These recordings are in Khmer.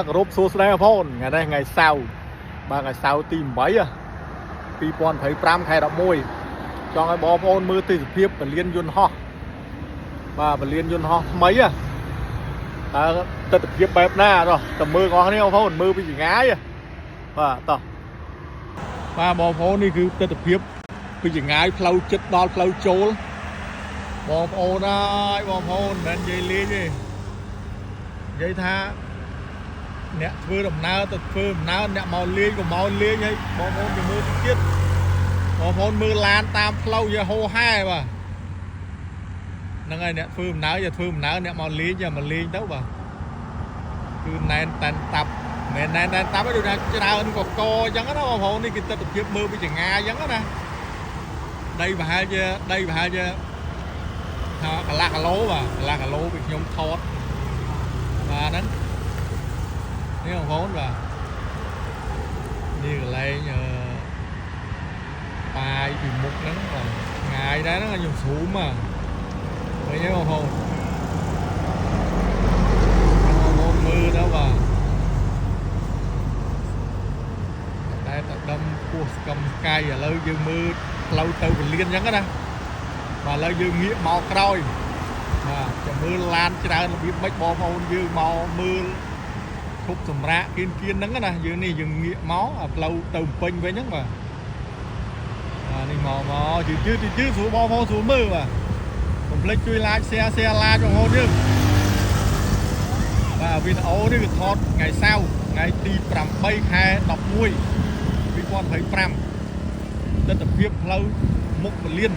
គោរពសួស្តីបងប្អូនថ្ងៃនេះថ្ងៃសៅរ៍បាទថ្ងៃសៅរ៍ទី8 2025ខែ11ចង់ឲ្យបងប្អូនមើលទេសភាពពលានយន្តហោះបាទពលានយន្តហោះថ្មីតើទស្សនភាពបែបណាតោះតើមើលបងប្អូននេះបងប្អូនមើលពីចម្ងាយបាទតោះបាទបងប្អូននេះគឺទស្សនភាពពីចម្ងាយផ្លូវចិត្តដល់ផ្លូវចូលបងប្អូនអើយបងប្អូនមិនមែននិយាយលេងទេនិយាយថា អ្នកធ្វើដំណើរទៅធ្វើដំណើរអ្នកមកលេងក៏មកលេងហើយបងប្អូនទៅមើលទៀតបងប្អូនមើលឡានតាមផ្លូវយាហោហែបាទហ្នឹងហើយអ្នកធ្វើដំណើរอย่าធ្វើដំណើរអ្នកមកលេងอย่าមកលេងទៅបាទគឺណែនតាន់តាប់មិនមែនណែនតាន់តាប់ទេដូចថាច្រើនកកអញ្ចឹងណាបងប្អូននេះគឺទស្សនភាពមើលពីចងាអញ្ចឹងណាដីប្រហែលជាដីប្រហែលជាថាកន្លះគីឡូបាទកន្លះគីឡូពីខ្ញុំថតបាទហ្នឹង នេះបងប្អូនបាទនេះកន្លែងអឺបាយពីមុខហ្នឹងបាទឆ្ងាយដែរហ្នឹងខ្ញុំស៊ូមបាទឃើញទេបងប្អូនបងប្អូនមើលទៅបាទតែតដុំពោះស្កឹមស្កៃឥឡូវយើងមើលផ្លូវទៅពលានអញ្ចឹងណាបាទឥឡូវយើងងាកមកក្រោយបាទចាំមើលឡានច្រើនរបៀបម៉េចបងប្អូនយើងមកមើល ឈប់សម្រាកគៀនគៀនហ្នឹងណាយើងនេះយើងងាកមកអាផ្លូវទៅពេញវិញហ្នឹងបាទអានេះមកមកយឺតយឺតយឺតស្រួលបងប្អូនស្រួលមើលបាទកុំភ្លេចជួយ like share share like បងប្អូនយើងបាទវីដេអូនេះគឺថតថ្ងៃសៅរ៍ថ្ងៃទី8ខែ11 2025ទស្សនភាពផ្លូវមុខពលាន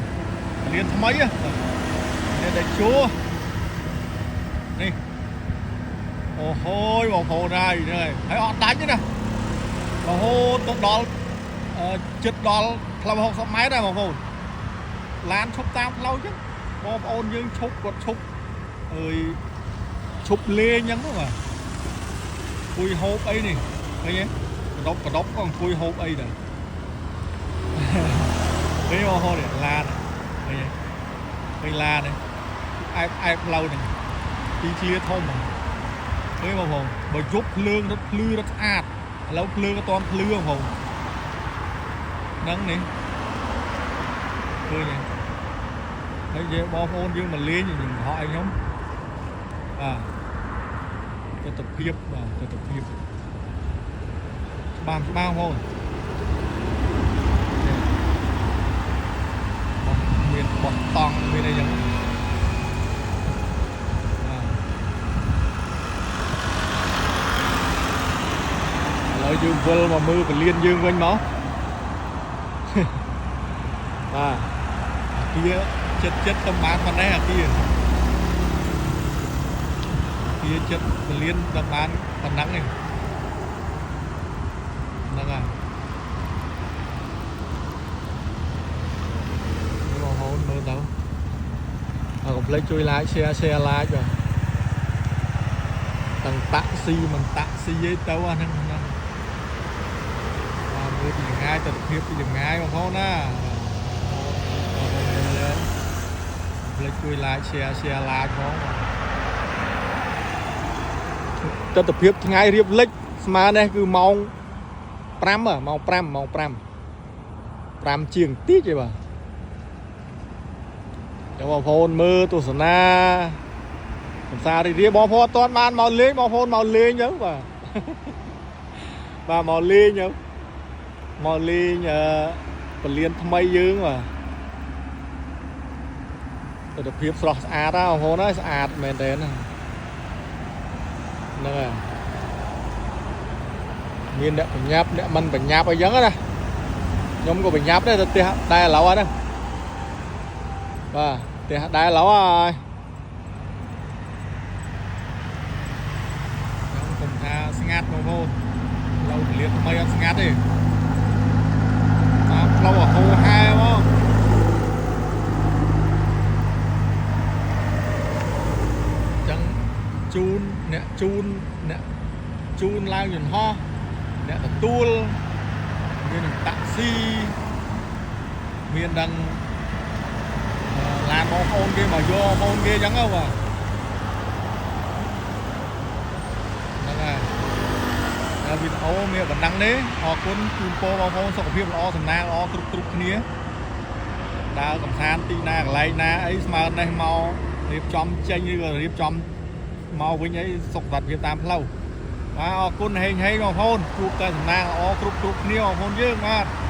ពលានថ្មីនេះដែលជួនេះ អូហូយបងប្អូនហើយហ្នឹងហើយហើយអត់ដាច់ទេណារហូតទៅដល់ចិត្តដល់ផ្លូវ60ម៉ែត្រដែរបងប្អូនឡានឈប់តាមផ្លូវចឹងបងប្អូនយើងឈប់គាត់ឈប់អើយឈប់លេងចឹងទៅបាទអង្គុយហូបអីនេះឃើញទេកដប់កដប់ក៏អង្គុយហូបអីដែរឃើញបងប្អូននេះឡានឃើញទេឃើញឡាននេះអែបអែបផ្លូវនេះទីធ្លាធំហ្នឹង ឃើញបងប្អូនបើយប់ភ្លើងរត់ភ្លឺរត់ស្អាតឥឡូវភ្លើងក៏តន់ភ្លឺបងប្អូនហ្នឹងនេះឃើញទេហើយយើងបងប្អូនយើងមកលេងខ្ញុំហក់ឲ្យខ្ញុំបាទទស្សនភាពបាទទស្សនភាពច្បាស់ច្បាស់បងប្អូននេះបោះមានបោះតង់មានអីចឹងបាទ ឥឡូវយើងវិលមកមើលពលានយើងវិញមក បាទអាគារចិត្តចិត្តទៅបានប៉ុណ្ណេះអាគារអាគារចិត្តពលានទៅបានប៉ុណ្ណឹងឯងហ្នឹងហើយនេះបងប្អូនមើលទៅអរកុំភ្លេចជួយ like share share like បាទទាំងតាក់ស៊ីមិនតាក់ស៊ីអីទៅអាហ្នឹងហ្នឹង បាទមើលពីចម្ងាយទស្សនភាពពីចម្ងាយបងប្អូនណាបងប្អូនមើលភ្លេចជួយ like share share like ផងទស្សនភាពថ្ងៃរៀបលិចស្មើនេះគឺម៉ោង5ម៉ោង5ម៉ោង5 5ជាងតិចឯបាទចាំបងប្អូនមើលទស្សនាកំសាន្តរីករាយបងប្អូនអត់ទាន់បានមកលេងបងប្អូនមកលេងទៅបាទបាទមកលេងទៅ មកលេងអឺពលានថ្មីយើងបាទទស្សនភាពស្រស់ស្អាតណាបងប្អូនណាស្អាតមែនតើហ្នឹងហើយមានអ្នកបញ្ញាប់អ្នកមិនបញ្ញាប់អីចឹងណាខ្ញុំក៏បញ្ញាប់ដែរទៅផ្ទះដែរឥឡូវហ្នឹងបាទផ្ទះដែរឥឡូវហើយខ្ញុំកុំថាស្ងាត់បងប្អូនផ្លូវពលានថ្មីអត់ស្ងាត់ទេ តាមផ្លូវហូហែមកចឹងជូនអ្នកជូនអ្នកជូនឡើងយន្តហោះអ្នកទទួលមាននឹងតាក់ស៊ីមានដល់ឡានបងប្អូនគេមកយកបងប្អូនគេចឹងហ៎បាទ ហ្នឹងហើយ ហើយវីដេអូមានប៉ុណ្ណឹងទេអរគុណជូនពរបងប្អូនសុខភាពល្អសំណាងល្អគ្រប់គ្រប់គ្នាដើរកំសាន្តទីណាកន្លែងណាអីស្មើនេះមករៀបចំចេញឬក៏រៀបចំមកវិញអីសុខសុវត្ថិភាពតាមផ្លូវបាទអរគុណហេងហេងបងប្អូនជួបតែសំណាងល្អគ្រប់គ្រប់គ្នាបងប្អូនយើងបាទ។